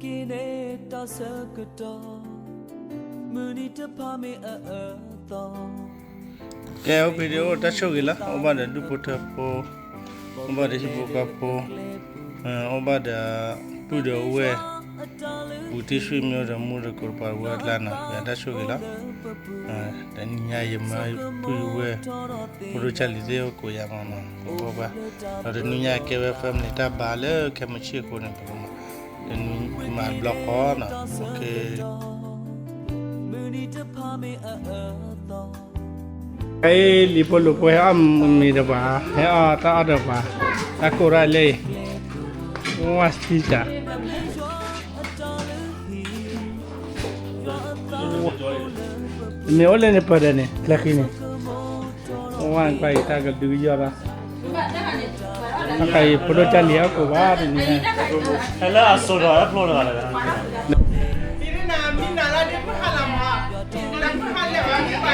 က့ၤန့ၢ်တၢ်ဆၢကတီၢ်, မုၢ်နံၤတဖၣ်မ့ၢ်အအၢအသီ. ကဲ အိၣ်ဖံဒံးအိၣ်တၢ်ဆိၣ်ဂ့ၤလီၤ, အိၣ်ဘၣ်ဒီးဒူၣ်ဖိထၢဖိ, အိၣ်ဘၣ်ဒီးဟံၣ်ဖိဃီဖိ, အိၣ်ဘၣ်ဒီးပုၢ်ဒီးဝဲၢ်, ဘူးတံၢ်ဆံမ့ၢ်ဒီးမူဒီးကိးတပၤဝဲအကျါနီၤ, ယတၢ်ဆိၣ်ဂ့ၤလီၤ. တနံၤညါယမၤပုၢ်ဝဲၢ်, ဖိဒိၣ်ကၢ်လံၤသ့ၣ်အိၣ်ကိးယၤမးနီၤ, အိၣ်ဘၣ်, ဒီးတနံၤညါကဲဝဲ family တၢ်ဘါလၢခဲမုၢ်ဆ့ၣ်အဃိန့ၣ် ပကမၤ, တနံၤမၤတဘျီဃီနီၤ, ကဲ လံၤဖိလိာ်ဖိဟဲအီၣ်မ့ၤဒီးပှၤ, ဟဲအီၣ်တၢ်အီၣ်ဒီးပှၤ, တၢ်ကိၢ်ရၣ်လၢ, ဝါစံစၢ်, မ့ၢ်အိၣ်လၢန့ၣ်ပၢၢ်ဒီးန့ၣ် ကျဲဃံန့ၣ်, ဝါကွၢ်အံၤတၢ်ကဒုကယီၢ်ဘၣ်, တၢ်ခါအံၤဖိဒိၣ်ကၢ်လံၤအီၣ်ကိးဘၣ်တနံၤညါ, ဟဲလၢအစိာ်ထီၣ်ဟဲဖျိ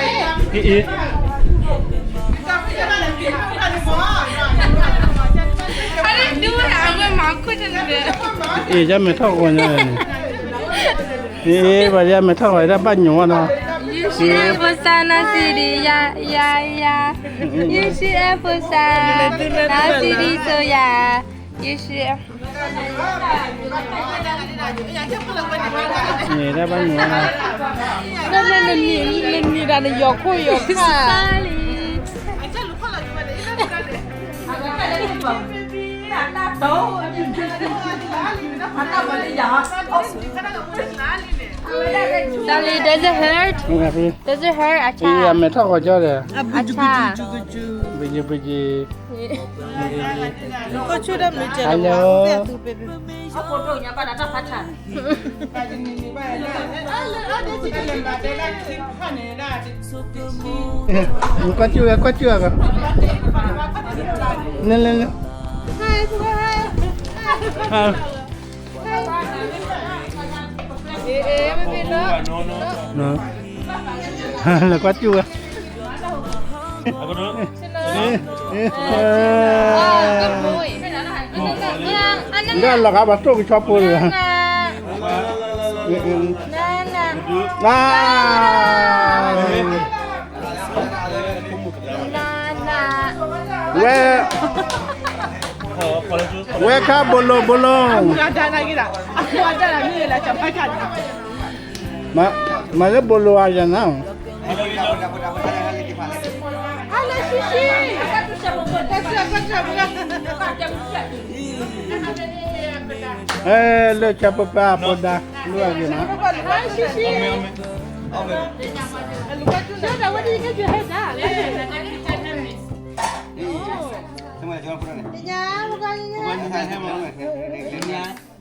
တဂၤလၢ အံၤ, အံၤ ယမဲာ်ထီၣ်ဂီၤညါန့ၣ်, အံၤ ပှၤယမဲာ်ထီၣ်ဂီၤဒၣ်ဘၣ်ညိးဝဲနီၤ, ယံးရှံအဖိစါနီၢ်စံဒံး, ယၤ, ယၤ, ယၤ, ယံးရှံအဖိစါ, နီၢ်စံဒံးစိယၤ, ယံးရှံ န့ၣ်တၢ်ဘၣ်မုာ်ဝဲဒၣ်, နနံၤဒၣ်နယီၤခိၣ်ယီၤခါလံ, တၢ်လံ does it hurt? Does it hurt အချါ? အံၤ အမဲာ်ထီၣ်ဂီၤကၠီဒီး, အချါ, ပယံၤပယံၤ, ကီၢ်ဆူၣ်တၢ်မနုၤကဲလဲၣ်, hello, ကွၢ်ကၠူၣ်ဝဲ ကွၢ်ကၠူၣ်ဝဲ, လဲၤလဲၤလဲၤ, လဲၤကွၢ်ကၠူၣ်ဝဲ, လီၤဂာ်ပှၤတိၢ်ကဆီဖိလီၤ, ဝဲ ဝဲခါဘိလိဘိလိ, မၤလၢဘိလိအယၤနၤ, လၢဆၢပပၢ်အဖိဒါ, လိၣ်အဂ့ၤမး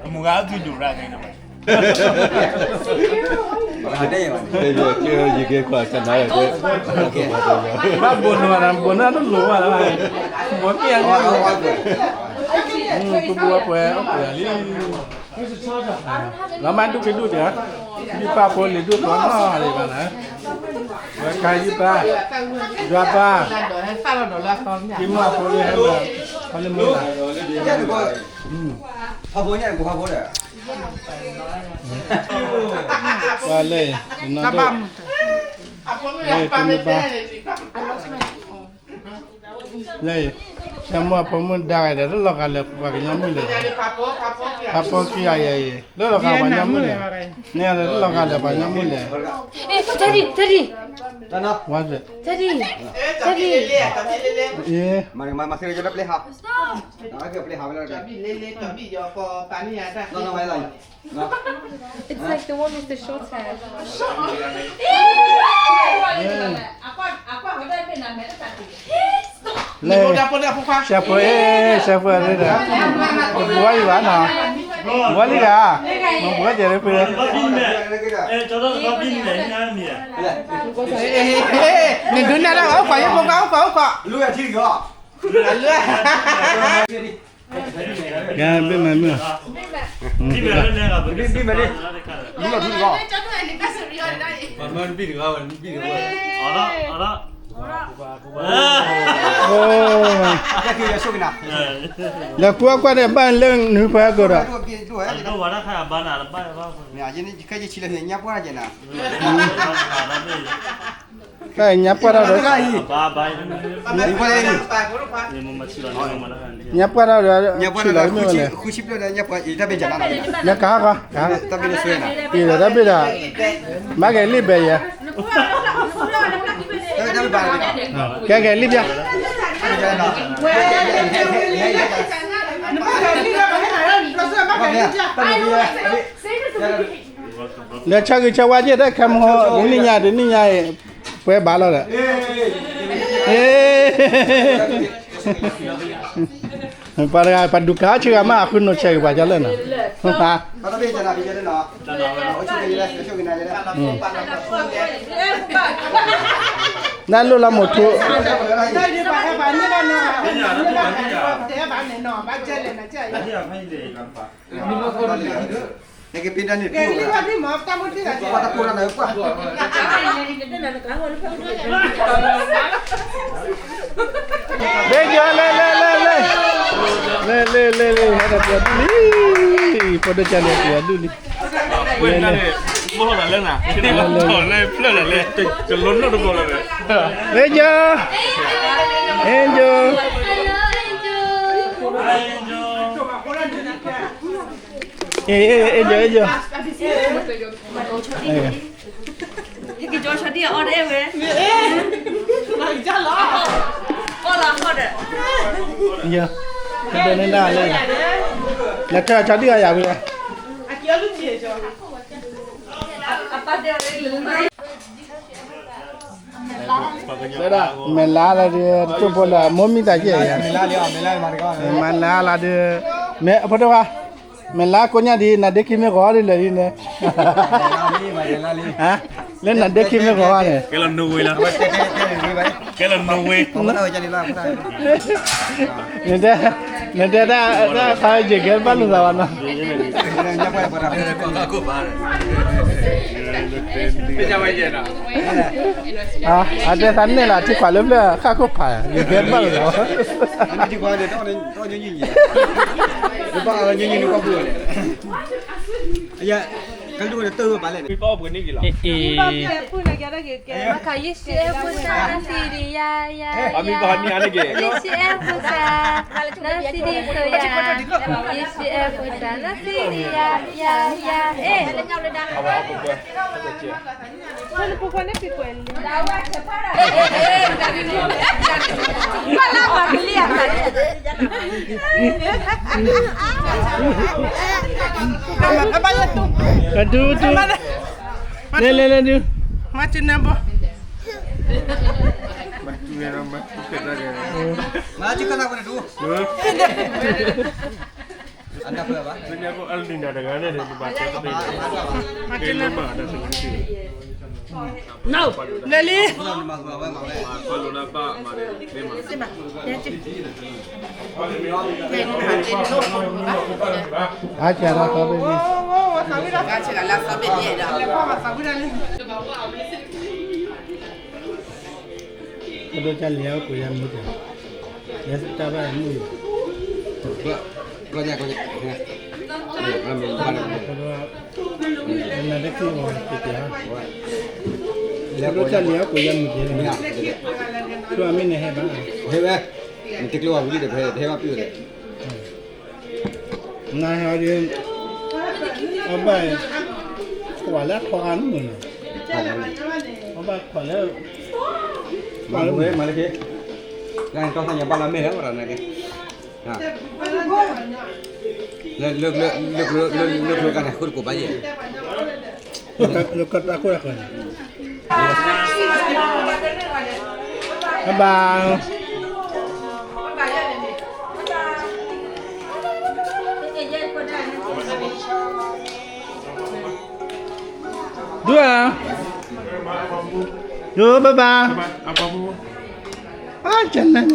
အမူဂၤအသူၣ်ဒိၣ်ရၣ်န့ၣ်, ဘၣ်ဘိၣ်နွၤနၤ ဘိၣ်နၤတလိၣ်ဘၣ်လၢ, ဘိၣ်က့ၤအဂီၢ်, ပပူၤဝဲပှဲၤအိၣ်ပှဲၤလံ, လီၤမၢ်ဒူၣ်က့ၤဒူၣ်တဂၤ, ဒ်ပၢ်ဖိလံၤဒိၣ်ကျီနီၢ်လံဘၣ်နၤ, ဝဲကါယုၢ်ပၢ်, ယွၤပၢ်, က့ၤမုၢ်အဖိလံၤဟဲလီၤ, ဖီလံၤမုၢ်လံၤ, ပှၤလဲၤ, တမ့ၢ်ဘၣ်, လဲၤ, ဆၢမုၢ်အဖိမုၣ်ဒါဂၤဒီး လၢလီၤဂာ်လၢပှၤကညီမုၣ်လဲၣ်, ဖးဖိခံဂၤအံၤ, လၢလီၤဂာ်ပှၤကညီမုၣ်လဲၣ်, န့ၣ်လၢလီၤဂာ်လၢပှၤကညီမုၣ်လဲၣ်, Daddy, Daddy, Daddy, Daddy, လဲၤ, ဆၢဖိ, ဆၢဖိ, ဆၢဖိ, ဝဲလံဘၣ်နီၤ, ဝဲလံဂၤ, မ့ၢ်ဘှီတဲလၢဖဲ, နဒုးနဲၣ်လၢအိၣ်ခိးယဖိခွါ အိၣ်ခိး အိၣ်ခိး, ဂၤဘ့ၣ်မၤမုၢ်, ဘ့ၣ်မၤလံ, ဘ့ၣ်မၤလံ, ဘ့ၣ်မၤလံ, ဘ့ၣ်မၤလံ, ဒီးကူအကွၢ်န့ၣ် ဘၣ်လၢနုၤဖဲကီးဒီး ညါပှၢ်တၢ်ဒီး ညါပှၢ်တၢ်ဒီး ဆံးလီၤမ့ၢ်ဝဲလဲၣ်, ညါကဟါကီး ကဟါ, တၢ်ဘ့ၣ်ဒီး မၤကဲၤလံဘဲယဲ, ကဲကဲၤလံဘဲ လၢဆၢဂ့ၤဆၢဝါက့ၤတၢ်ခဲမဟိ တနံၣ်ညါတနံၣ်ညါအံၤ ပှဲၤဘၣ်လီၤဒီး ပှၤတဂၤပှၤဒုးကဟၣ်ဆၢဂၤမး အဃုနိၣ်ဆဲးက့ၤပှၤကၢ်လၢနီၤ, နလိၣ်လၢမိၢ်ထူ ဘ့ကီး လဲၤလဲၤလဲၤလဲၤ လဲၤလဲၤလဲၤလဲၤ ဟဲဒီးပှၤဒူၣ်လံ, ဖိဒိၣ်ကၢ်န့ၣ်ပှၤဒူၣ်လံ, လဲၤလဲၤ, လဲၤလဲၤ, ဘ့ကီး, Angel, Angel, Angel, Angel. လဲၤထၢၣ်ဆီဒံၣ်အယၤဝံၤလီၤ, မဲာ်လါလၢဒ် တတိၢ်ဖိလၢ မိၢ်မံသးကဲၣ်ယၤ, မဲာ်လါလၢဒ်, မဲာ်ဖိတဝါ, မဲာ်လါကိးညါဒ် နၤဒ့ခံမ့ၢ်ဂီၤဒ်လဲၣ်ဒ်န့ၣ်, လၢနၤဒ့ခံမ့ၢ်ဂီၤန့ၣ်, ကဲလီၤနိဝ့လီၤ, ကဲလီၤနိဝ့, နတဲ, နတဲတၢ်ခါယဲၢ်ကဲဘၣ်လိာ်သးဘၣ်နီၤ, အတဲသးန့ၣ်လီၤ ထံခွးလၢဖျၢၣ်ဃၣ်ခိၣ်ဖး, ယကဲဘၣ်လိာ်သးဘၣ် အံၤ, ယ့ၡူးအဲၣ်ဖိသၣ် နသံဒံးယၤယၤ, ယ့ၡူးအဲၣ်ဖိသၣ် နသံဒံးယၤ, ယ့ၡူးအဲၣ်ဖိသၣ် နသံဒံးယၤယၤယၤ, အ့ၣ် တူတူ, လဲၤလဲၤလဲၤဒုး, မၤစၢၤနဘီ, မၤစၢၤနဘီ, လဲၤလံ, အါစၢ်လၢသီဘ့ၣ်လံ, အဒိတၢ်လံၤဟဲအိၣ်ကိးယၤမုၢ်တၢ်, လၢတၢ်ဘၣ်မုၢ်ယၤ, နၤတက့ၢ်အီၤက့ၤက့ၤ, အဒိတၢ်လံၤဟဲအိၣ်ကိးယၤမုၢ်တၢ်, ဆိအမ့ၢ်နဟဲဘၣ်, ဟဲဝဲ, နတကျိၤဝဲဝံၤလံဒီး ပဟဲဘၣ်ပျုၢ်ဒီး နဟဲအီၤဒီး, အဘၣ်, ကွၢ်လၢထီဂၤနုာ်နီၤ, အဘၣ်ကွၢ်လၢ, မၤလၢဝဲမၤလၢက့ၤ, ကၢ်န့ၣ်တီၢ်သၣ်ညါဘၣ်လၢမဲာ်လၢဝဲဒၣ်န့ၣ်က့ၤ, လၢ, လၢကျိၤကၢ်န့ၣ် ဃုတကိးဘၣ်ယဲၢ် လၢကတၢ်ခိၣ်တၢ်ဃၢၤန့ၣ်, ဘၣ်ဘၣ်, ဒိၣ်ဧၢ, ဒိၣ်ဘၣ်ဘၣ်, အါ, အဖၣ်,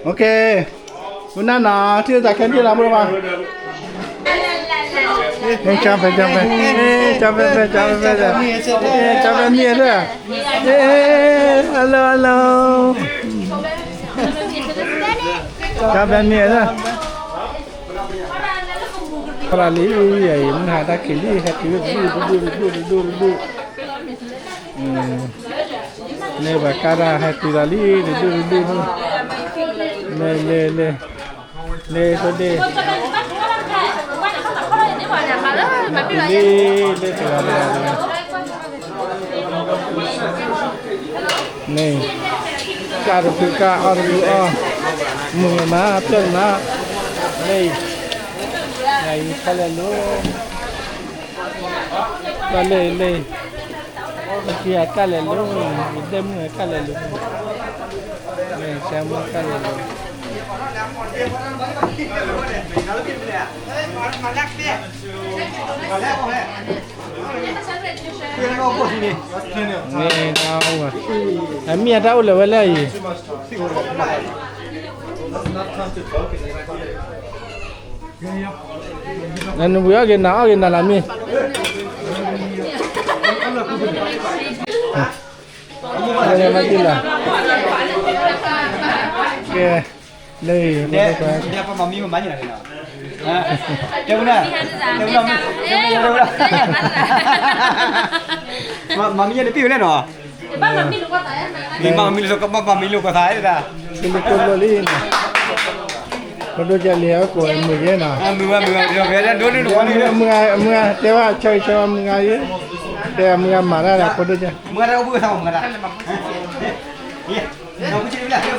အ့, ကနၣ်နီၤ ထံၣ်သးခဲန့ၣ်လီၤ ဖိတဖၣ်, ကၠီဖဲ ကၠီဖဲ ကၠီဖဲ ကၠီဖဲ ကၠီဖဲမံၤဒၣ်, hello hello, ကၠီဖဲမံၤဒၣ်, ဖရၤလံ, အံၤမုၢ်ဟါတၢ်ခံးလံ ဟဲတုၤတဒူၣ်တဒူၣ်တဒူၣ်တဒူၣ်တဒူၣ်, လၢပှၤကါတၢ်ဟဲတုၤလီၤလံ တဒူၣ်တဒူၣ်, လၢလၢလၢ လၢခိၣ်ဒ့ၣ်, လၢလၢတဂၤတဂၤတဂၤ, မ့ၢ် ကၢ်တဖုကၢ် အီၣ်တဖုအီၣ်, မုာ်မး ပျၢ်မး, လၢ ယၤအံၤခီလဲၤလိၤ, လၢလၢ ယကၢ်လဲၤလိၤ, ယဒဲမုၣ်ကၢ်လဲၤလိၤ, မ့ၢ်ဆၢမုၣ်ကၢ်လဲၤလိၤ မ့ၢ်တၢ်အိၣ်ဝဲ, အမံၤအတၢ်အိၣ်လၢၤဝဲလၢအံၤ, နဝံၤအီၣ်က့ၤနၤ အီၣ်က့ၤနၤလီၤမံၤ, မၤက့ၤလီၤ, ကဲ, လၢ တဲဝဲဒၣ်, တဲဝဲဒၣ်, မၤမံၤယဲန့ၣ်ပ့ၢ်ဝဲလဲၣ်နီၤ, မၤမံၤလိာ်သး, မၤမံၤလိာ်သး, ဖိဒိၣ်ကၢ်လံ အကိးမုာ်ယဲနီၤ, မုာ်, မုာ်, တဲဝဲ ဆၢဂ့ၤဆၢဝါမုာ်ဂၤယဲ, တဲမုာ်ဂၤမၤတၢ်ဒီးဖိဒိၣ်ကၢ်, မုာ်ဂၤတၢ်ဒီးနၤယဲ, မုာ်ဂၤတၢ်ဒီး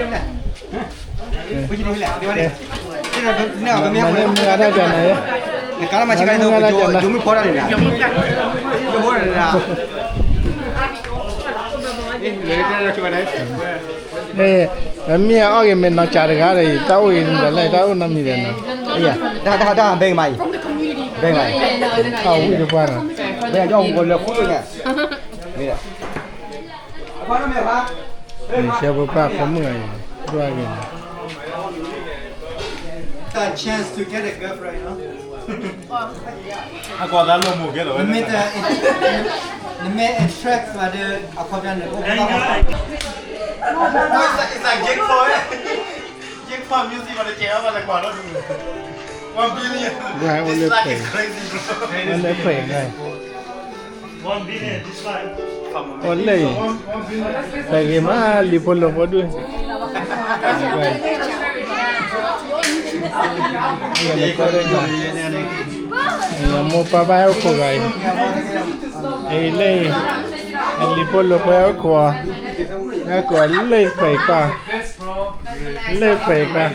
နၤယဲ, မုာ်ဂၤတၢ်ဒီးနၤယဲ, မ့ၢ် မ့ၢ်အီၣ်က့ၤမ့ၢ်နီၢ်ကၠးတဂၤဒီး တၢ်အိၣ်အံၤဒီးလဲၣ် တၢ်အိၣ်နီတမံၤဒီးနီၤ, တၢ် တၢ် တၢ် ဘဲကမၤအံၤ, ဘဲကမၤအံၤ, အဝံၣ်တပှၢ်နီၤ, ဘဲကမၤအံၤ, ဆၢဖိပၢ်ဖိမုၣ်အံၤ, ဒွဲၣ်ဂ့ၤနီၤ, chance to get a girlfriend, you know. အကွၢ်သးလီၤမုာ်ကဲလီၤဝဲ, နမ့ၢ် နမ့ၢ် attract သးဒီး အခီပညီန့ၣ် အိၣ်ဘၣ် It's like, it's like Jake Paul, eh? Jake Paul music မ့ၢ်တကဲဘၣ် တကွၢ်လီၤဒုး, one billion, this like is crazy, bro. One billion, this like. အိၣ်လၢအံၤ, တဂ့ၤမး လံၤဖိလိာ်ဖိဒုး, မိၢ်ပၢ်ဘၣ်ဟဲအိၣ်ခိးဂၤအံၤ, အံၤလၢအံၤ, အလံၤဖိလိာ်ဖိဟဲအိၣ်ခိး, ဟဲအိၣ်ခိးလၢပှဲၤကီၢ်, လၢပှဲၤကီၢ်.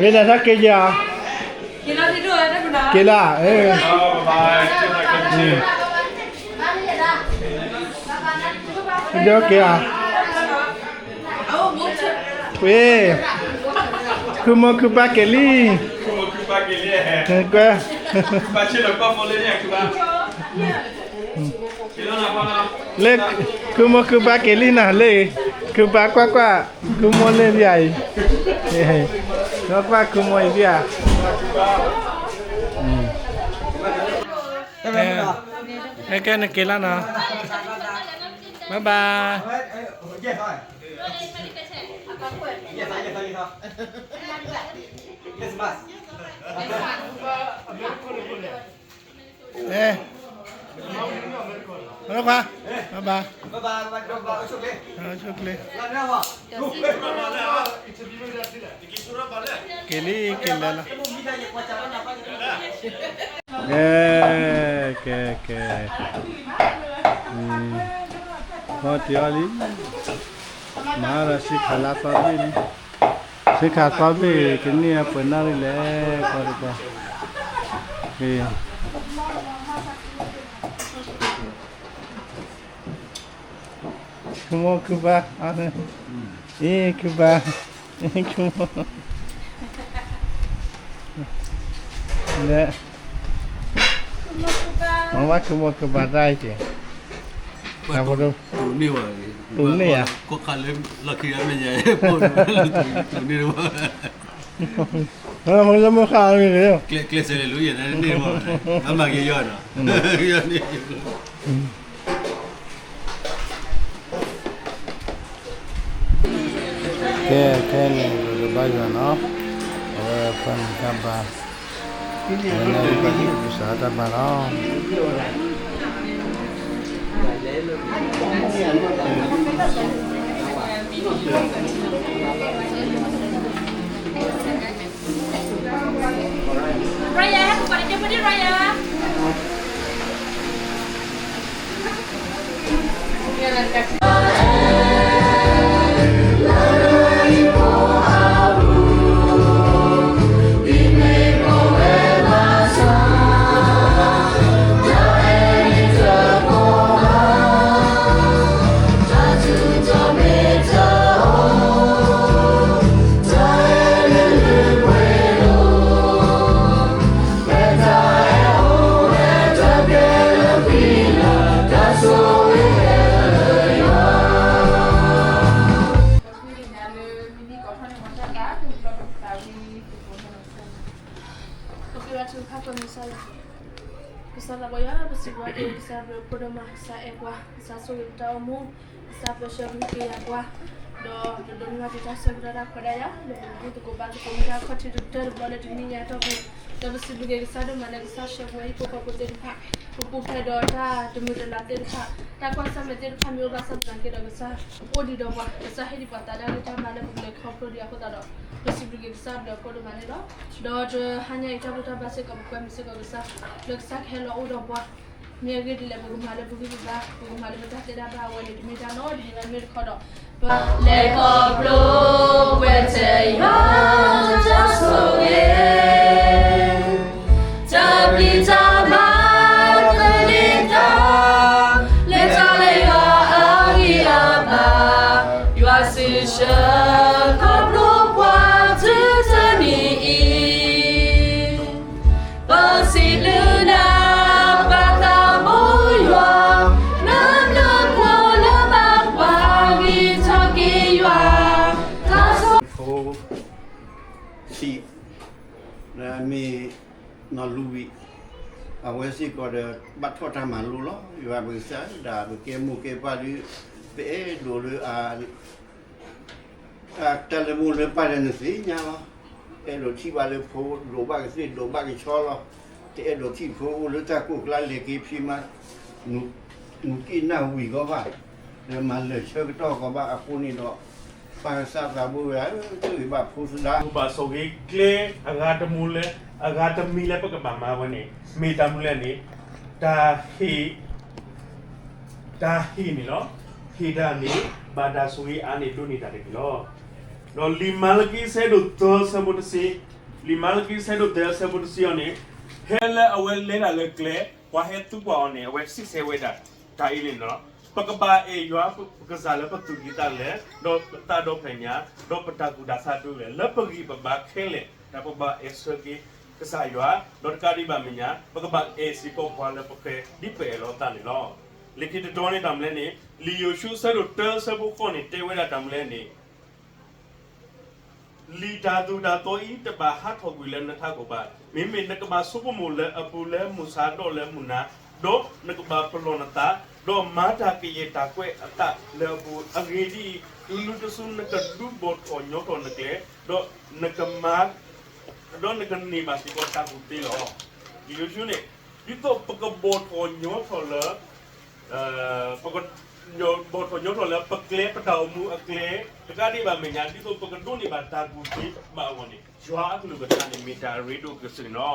Wait, that's okay, yeah. က့ၤလၢ, က့ၤဧါ. ဝ့ၢ်, ခုမိၢ်ခုပၢ်က့ၤလံ, ကွဲ, လၢ ခုမိၢ်ခုပၢ်က့ၤလံနီၤ, လၢ ခုပၢ်ကွၢ်ကွၢ်, ခုမိၢ်လၢဒံးအံၤ, ကွၢ်ကွၢ်ခုမိၢ်အံၤဒံးဧါ. ကဲ နက့ၤလီၤနီၤ, bye bye. Yes, boss. အဲ, ဘၣ်, bye bye. ဆိၣ်ကျဲ, က့ၤလံ က့ၤလၢလီၤ. ကဲ, ကဲ, ကဲ, ဘီတ့ၤအီၤလံ, မၤဒီးစ့ခးလါသီဘ့ၣ်လံ, စ့ခးသီဘ့ၣ် ကန့ၢ်အပှဲၤနီၣ်ရံၣ်လဲၣ် ကီတကီ, က့ၤ ခုမိၢ်ခုပၢ်, အ့ ခုပၢ်, ခုမိၢ်, လၢ, မ့ၢ်ဘၣ်ဆိကမိၣ်ကဘၣ်တၢ်အံၤက့ၤ, တၢ်ဖိဒိၣ်, တူၢ်န့ၢ်ဧါ, ကိးခါလၢလီၢ်ခံအမဲာ်ညါ, တူၢ်န့ၢ်တဘၣ်, လၢမုၢ်ဃၢ်န့ၣ်, ကျဲးစၢးလဲၤလူၤယဲၢ်န့ၣ်တဘၣ်, အမၤက့ၤယီၤနီၤ, ယီၤန့ၣ် ကဲ ခဲအံၤန့ၣ် ပကဘါယွၤနီၤ, အဝဲဖၢနံၤတၢ်ဘါ, ဝဲန့ၣ်ပကစးတၢ်ဘါလီၤ. ကစၢ်သးပှၢ်ယွၤ ပစံးဘျုးက့ၤ ကစၢ်ဘျုးဖိဒိၣ်မး ကစၢ်အဲၣ်ပှၤ ကစၢ်ဆိၣ်ဂ့ၤပတၢ်အိၣ်မူ, ကစၢ်ပၢဆှၢကဟုကယာ်ပှၤ, ဒီးပဒိးန့ၢ်ဘၣ်တၢ်ဆၢကတီၢ်တၢ်ခွဲးဒၣ်ယၤ လၢပကဒူသကိးဘါသကိးမ့ၢ်တၢ်ခီၣ်ထံးတကတၢၢ်တဘျီလၢတနံၤညါအတီၢ်ပူၤ, ဒီးပစံးဘျုးက့ၤကစၢ်ဒိၣ်မးလၢကစၢ်ဆှၢပဝဲဟံၣ်ဖိဃီဖိသ့ၣ်တဖၣ်, ပပူၤဖျဲးဒီးတၢ်တမုာ်တလၤသ့ၣ်တဖၣ်, တၢ်ကွၢ်ဆၢၣ်မဲာ်သ့ၣ်တဖၣ်မ့ၢ်အိၣ်ဘၣ်ဆၣ်သနာ်က့ဒီး ကစၢ်အိၣ်ဒံးဒီးပှၤ, ကစၢ်ဟ့ၣ်ဒံးပှၤသးဒၣ်ဂ့ၢ်တၢ်ဘါလၢပကလဲၤခီဖျိဒံးအဃိသတးဒီး ပစံးဘျုးက့ၤကစၢ်ဘျုးအဖိဒိၣ်မးန့ၣ်လီၤ. ဒီးတဟါညါအံၤတၢ်ဘူၣ်တၢ်ဘါစ့ၢ်ကီး ပကွဲမုာ်စ့ၢ်ကီးကစၢ်, လၢကစၢ်ကဟဲလီၤအိၣ်ဒီးပှၤ, မ့ၢ်အဂ့ၢ်ဒ်လဲၣ် ပကမၤလၢပဂံၢ်ပဘါ, ပကမၤလၢပတၢ်သ့တၢ်ဘၣ်အဝဲန့ၣ် တမ့ၢ်တၢ်နီတမံၤဘၣ် မ့ၢ်တခီဒီး ပလဲၤခီဖျိဝဲတယွၤ တၢ်ဆိၣ်ဂ့ၤ, တၢ်ဘျုးတၢ်ဘၣ်သန့ၤတၢ်, လၢတၢ်လၢယွၤအဂံၢ်အဘါ, ယွၤစံးဆၢခီဖျိပှၤတုၤတနံၤအံၤ, ပစံးဘျုးနၤ ပၢ်သးဘိယွၤ, နဘျုးဖှိၣ်လၢဘၣ်ပှၤဂံၢ်ထီၣ်က့ၤယွၤ, တၢ်ဆိၣ် ဖိ ဆံး, လၢအမ့ၢ်နီၢ်လူဝံၤ, အဝဲစ့ၢ်ကီးဒီး ဘၣ်ထီၣ်တၢ်မၤလိလီၤ. ယွၤပကစၢ်ဒၣ် ပကဲမိၢ်ကဲပၢ်ဒီး ပအဲၣ်ဒိးလၢအ တၢ်လၢမိၢ်လၢပၢ်ဒီးနသ့ၣ်ညါလီၤ. အဲၣ်ဒိးထံၣ်ဘၣ်လၢဖိ ဒိးဘၣ်ကသ့ၣ်ဒိးဘၣ်ကဆီလီၤ. တအဲၣ်ဒိးထံၣ်ဖိအိၣ်လၢတၢ်ကိၢ်ကျါလဲၤက့ၤဖံးမၤ နူၤက့ၣ်နၢ်ဝံၤကီးဘၣ်, ဒီးမၤလၢာ်ဆၢကတီၢ်ကီးဘၣ်အဃိန့ၣ်ဒီး, ပၢ်ကစၢ်သးဘိဝဲ တဂ့ၤဘၣ်ဖိသဒါ, ပဘၣ်ဆိၣ်ဂ့ၤကျဲအဂၤတမူလၢ အဂၤတမံၤလၢပကဘၣ်မၤဝဲန့ၣ် မ့ၢ်တၢ်မနုၤလဲၣ်န့ၣ်, တၢ်ဟ့ၣ် တၢ်ဟ့ၣ်န့ၣ်လီၤ. ဟ့ၣ်တၢ်န့ၣ် ဘၣ်တၢ်ဆိၣ်ဂ့ၤအါန့ၢ်ဒိၣ်န့ၢ်တၢ်တက့ၢ်လီၤ. ဒီးလံာ်မၤလကံဆၢဒိၣ်သၢဆၢဖိတဆံ, လံာ်မၤလကံဆၢဒိၣ်သၢဆၢဖိတဆံအံၤန့ၣ်, ဖဲလၢအဝဲလဲၤတၢ်လၢကျဲ, ပှၤဟဲသံကွၢ်အီၤန့ၣ် အဝဲစံးဆၢဝဲဒၣ် တၢ်အံၤန့ၣ်လီၤ. ပကဘၣ်အဲၣ်ယွၤပကစၢ်လၢပသူၣ်ကံၢ်သးလဲ, ဒီးပသးဒီဖျၢၣ်ညါ, ဒီးပတၢ်ကူၣ်တၢ်ဆးဒၣ်လဲာ်, လၢပဂံၢ်ပဘါခဲလၢာ်, ဒီးပကဘၣ်အဲၣ်ဆၢက့ၤကစၢ်ယွၤ, ဒီးတကးဒံးဘၣ်မဲာ်ညါ ပကဘၣ်အဲၣ်စ့ၢ်ကီးပှၤလၢပဃဲဒ်ပအဲၣ်လီၤသးန့ၣ်လီၤ. လၢခံတတီၤန့ၣ်တၢ်မနုၤလဲၣ်န့ၣ်, လံာ်ယိၤၡူအဆၢဒိၣ်တၢဆၢဖိဃိးန့ၣ် တဲဝဲဒၣ်တၢ်မနုၤလဲၣ်န့ၣ် လံာ်တၢ်သိၣ်တၢ်သီအံၤ တဘၣ်ဟးထီၣ်ကွံာ်လၢနထးခိၣ်ဘၣ်. မ့မ့ၢ်နကဘၣ်ဆိကမိၣ်လၢအပူၤလၢမုၢ်ဆါဒီးလၢမုၢ်နၤ, ဒီးနကဘၣ်ပလီၢ်နသး, ဒီးမၤတၢ်ကယဲၢ်တၢ်ကွဲးအသးလၢအပူၤ, အဂ့ၢ်ဒ်အံၤ, တုၤနုၤတစုနကဒုးဘီၣ်ထီၣ်ညီထီၣ်နကျဲ, ဒီးနကမၤ ဒီးနကန့ၢ်ဘၣ်စ့ၢ်ကီးတၢ်ကူၣ်သ့လီၤ. လံာ်ယိၤၡူန့ၣ်, ဒ်သိးပကဘီၣ်ထီၣ်ညီထီၣ်လၢ ပက ဘီၣ်ထီၣ်ညီထီၣ်လၢပကျဲပတၢ်အိၣ်မူအကျဲ, တကးဒံးဘၣ်မဲာ်ညါ ဒ်သိးပကဒိးန့ၢ်ဘၣ်တၢ်ကူၣ်သ့ဘၣ်အဂီၢ်န့ၣ်, ယွၤအကလုၢ်ကထါန့ၣ်မ့ၢ်တၢ်အရ့ဒိၣ်ကတၢၢ်န့ၣ်လီၤ.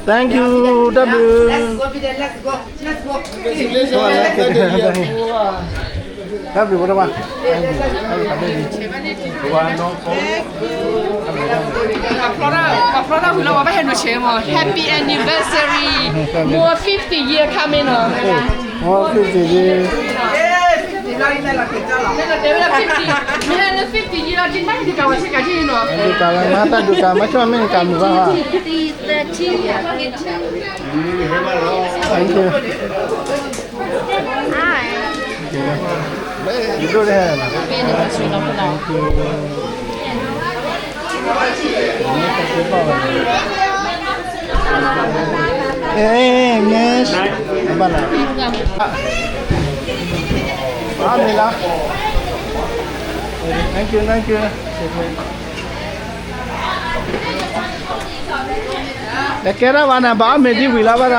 Thank you, တၢ်ဘျုး. Let's go. တၢ်ဘျုး ပတဘၣ်. ပှၤဖျီတၢ်ဝံၤလီၤ ပှၤဘၣ်ဟဲနုာ်ဆဲးမး Happy anniversary. More fifty year coming နီၤ. More fifty year. မ့ၢ်တဲဝဲဒၣ် fifty, မ့ၢ်ဟဲလၢ fifty year လီၤ ဒ်မ့ၢ်ဒုးကးဝဲဆ့ကၤဒ်နီၤ. ဒုးကးဝဲ မၤတၢ်ဒုးကး မၤဆိၣ်မ့ၢ်နကးမုာ်ဘၣ်. Thank you. အဲ miss ဘၣ်လၢ အမ့ၢ်လၢ thank you, thank you. တကဲထီၣ်ဘၣ်နၤ ဘၣ်အီၣ်မ့ၤဒ်ဝံၤလီၤဘၣ်ဒီ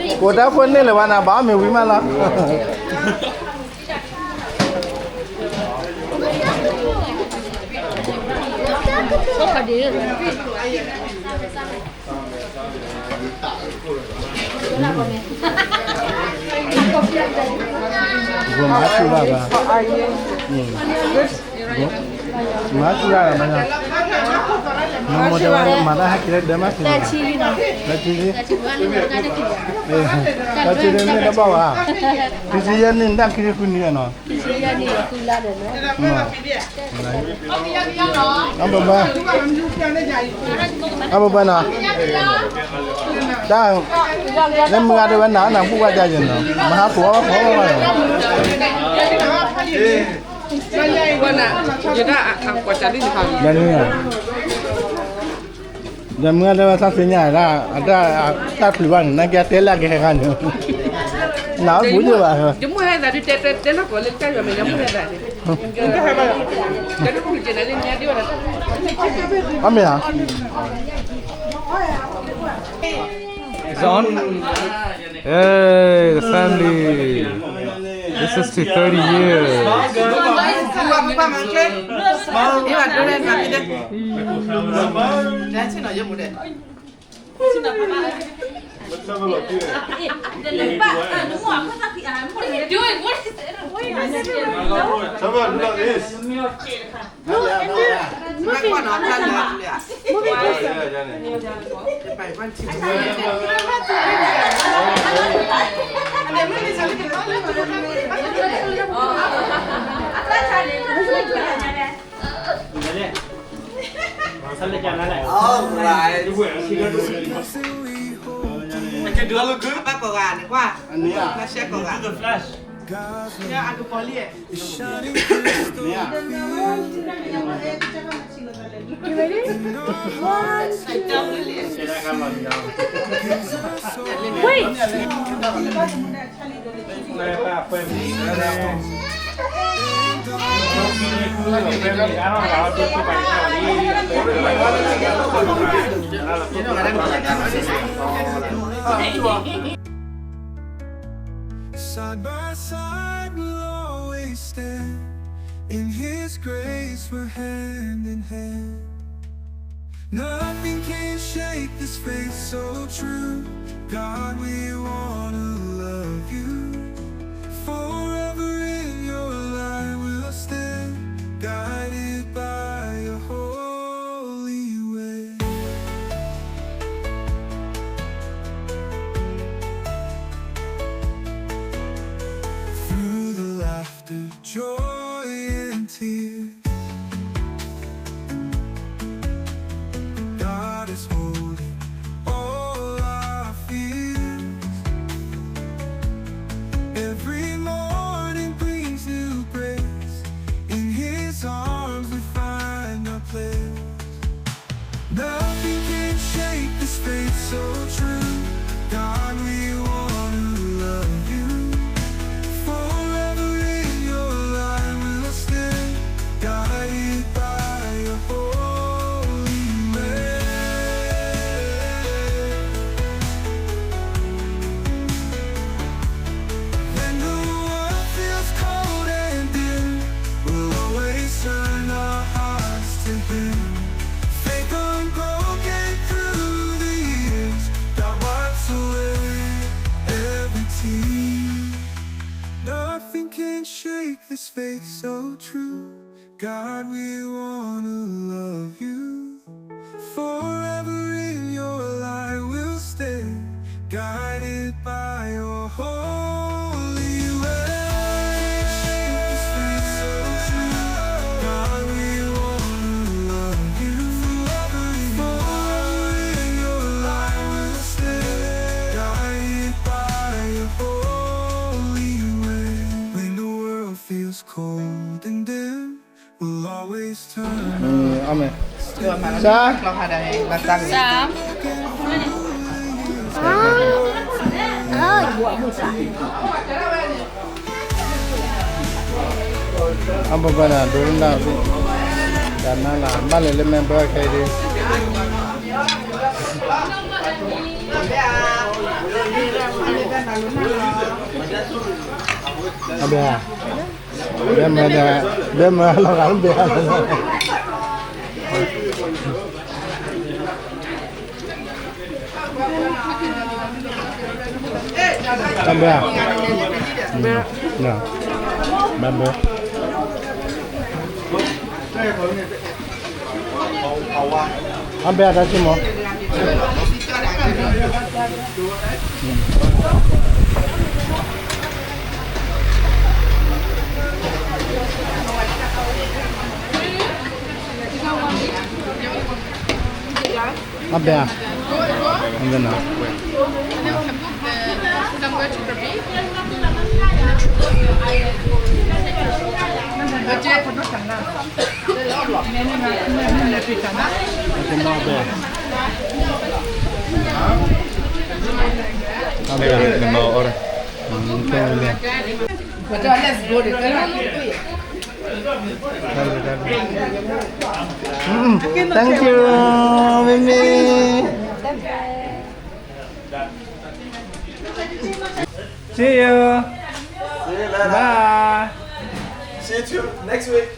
း ကိးတၢ်ဖိန့ၣ်လၢၤဘၣ်နၤ ဘၣ်အီၣ်မ့ၤဝံၤမးလီၤ. မၤဆူၣ်တၢ်ဘၣ်, မၤဆူၣ်တၢ်ဘၣ်, မၤတၢ်ဟဲက့ၤလၢဒၢးမၤဆူၣ်, တၢ်ဆံလံ, တၢ်ဆံလံ, တၢ်ဆံလံမ့ၢ်တဘၣ်ဘၣ်, တဆံယဲၢ်နံၣ် တၢ်ခံဆံဃုနံၣ်နီၤ, အဘၣ်ဘၣ်, အဘၣ်ဘၣ်နီၤ, တၢ်, လၢမုၢ်ဂၤတဲဝဲနၤ နၢ်ဟူဝဲဒၣ်ယဲနီၤ, မဟါဖိအီၣ်ဖိအီၣ်ဘၣ်, ယမုၢ်ဂၤတဲဝဲသးသ့ၣ်ညါဒၣ်, တၢ်ချုးဘၣ်န့ၣ် နကတဲလၢအကဟဲခါန့ၣ်, နၢ်ဟူယဘၣ်, ယမုၢ်ဟဲသးဒုးတဲတဲတဲနီၢ်ကီၢ်လၢကစၢ်ယွၤမဲာ်ညါမုၢ်ဟဲသးန့ၣ်, အမ့ၢ်ဧါ, It's on. Hey, the family. This is to thirty years. Ça va, look at this. Move it, move it, move it closer. All right. ဘၣ်ကိးဂၤန့ၣ်ကွၢ်, ဘၣ်ရှဲကိးဂၤ, အကပီၤလံ, You ready? One, two, three. Wait. Side by side, we'll always stand. In His grace, we're hand in hand. Nothing can shake this faith so true. God, we wanna love you. Forever in your light we'll stand, guided by your holy way. Through the laughter, joy and tears, God is holding all our fears. Every morning brings new grace. In His arms we find our place. Nothing can shake this faith so true. God, we wanna love you. Forever This faith so true, God, we wanna love you. Forever in your light we'll stay, guided by your holy way. This faith so true, God, we wanna love you. Forever in your light we'll stay, guided by your holy way. When the world feels cold and dim, we'll always turn. အမ့ၢ် စၢ် စၢ် အဘၣ်ဘၣ်နၤ ဒိနၢ် တၢ်နါလၢ ဘၣ်လဲၤလၢမဲာ်ဘၢခဲအံၤဒု အဘၣ် ဘဲမၢဒီး ဘဲမၢလီၤဂာ်လၢဘဲ အဘဲ ဘဲ ဘဲ ဘဲ အဘဲအတၢ်စံၣ်မီၤ အဘဲ အဘဲနၤ Thank you, မ့မ့ၢ် See you. Bye. See you too. Next week.